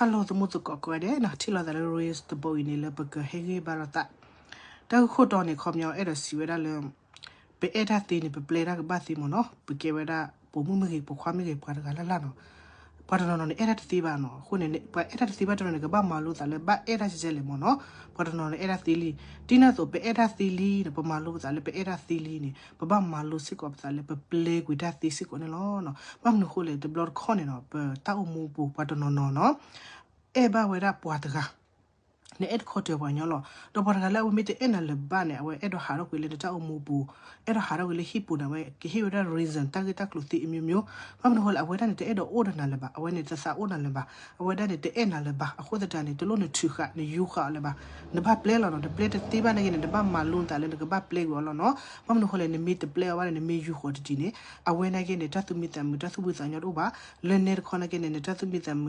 Hello သမူသကိးကိးဂၤဒဲးနီၤ, ထံၣ်လိာ်သးလၢ reels တဘိအံၤန့ၣ် လၢပကဟဲဂ့ၢ်ဘါလိာ်သး တၢ်ဂ့ၢ်ခိၣ်တီန့ၣ် ခီပညီအဲၣ်ဒိးစံးဝဲဒၣ်လၢ ပအဲၣ်တၢ်သ့န့ၣ် ပပျဲတၢ်ကဘၣ်သ့မ့ၢ်နီၤ. ပကဲဝဲဒၣ် ပိာ်မုၣ်မ့ၢ်ဂ့ၤ ပိာ်ခွါမ့ၢ်ဂ့ၤ ပှၤတဂၤလၢ်လၢ်နီၤ, ပှၤတနီၤနီၤန့ၣ် အဲၣ်တၢ်တသ့ဘၣ်နီၤ. အဃိန့ၣ် ပှၤအဲၣ်တၢ်တသ့ဘၣ်တနီၤန့ၣ် ကဘၣ်မၤလိသးလၢဘၣ်အဲၣ်တၢ်ကဲကဲလဲၣ်မ့ၢ်နီၤ. ပှၤတနီၤန့ၣ်အဲၣ်တၢ်သ့လံ, ဒ်န့ၣ်အသိး ပအဲၣ်တၢ်သ့လံန့ၣ် ပမၤလိပသးလၢပအဲၣ်တၢ်သ့လံန့ၣ် ပဘၣ်မၤလိစ့ၢ်ကီးပသးလၢပပျဲကွံာ်တၢ်သ့စ့ၢ်ကီးန့ၣ်လီၤ. ဘၣ်မနုၤအဃိလဲၣ် တဘျီတခီၣ်န့ၣ်နီၤ ပတၢ်အိၣ်မူပူၤ ပှၤတနီၤနီၤနီၤ အဲၣ်ဘၣ်ဝဲဒၣ်ပှၤတဂၤ နအဲၣ်တခီတၢၤပှၤကညီလီၤ. ဒီးပှၤတဂၤလၢအဝဲမ့ၢ်တအဲၣ်နၤလၢၤဘၣ်န့ၣ် အဝဲအဲၣ်ဒိးဟးထီၣ်ကွံာ်လၢနတၢ်အိၣ်မူပူၤ, အဲၣ်ဒိးဟးထီၣ်ကွံာ်လၢဟံၣ်ပူၤန့ၣ် အဝဲကဟ့ၣ်ဝဲဒၣ် reason တၢ်ဂ့ၢ်တၢ်ကျိၤသ့ အမျိုးမျိုး. ဘၣ်မနုၤအဃိလဲၣ် အဝဲဒၣ်န့ၣ် တအဲၣ်ဒိးအိၣ်ဒီးနၤလၢၤဘၣ်, အဝဲန့ၣ် တသးအိၣ်နၤလၢၤဘၣ်, အဝဲဒၣ်န့ၣ် တအဲၣ်နၤလၢၤဘၣ်. အဃိသတးန့ၣ် တလိၣ်နထုးဃာ် နယူၤဃာ်အီၤလၢၤဘၣ်. နဘၣ်ပျဲလီၤနီၤ, နပျဲတသ့ဘၣ်နာ်က့န့ၣ် နဘၣ်မၤလိနသးလၢနကဘၣ်ပျဲကွံာ်အီၤလီၤနီၤ. ဘၣ်မနုၤအဃိလဲၣ် နမ့ၢ်တပျဲအီၤဘၣ်န့ၣ် နမ့ၢ်ယူၤဃီၤတဒံးန့ၣ် အဝဲနာ်က့န့ၣ် တၢ်သူၣ်မံသးမုာ် တၢ်သူၣ်ဖှံသးညီတအိၣ်ဘၣ်. လၢနဲတခီနာ်က့န့ၣ် နတၢ်သူၣ်မံသးမုာ်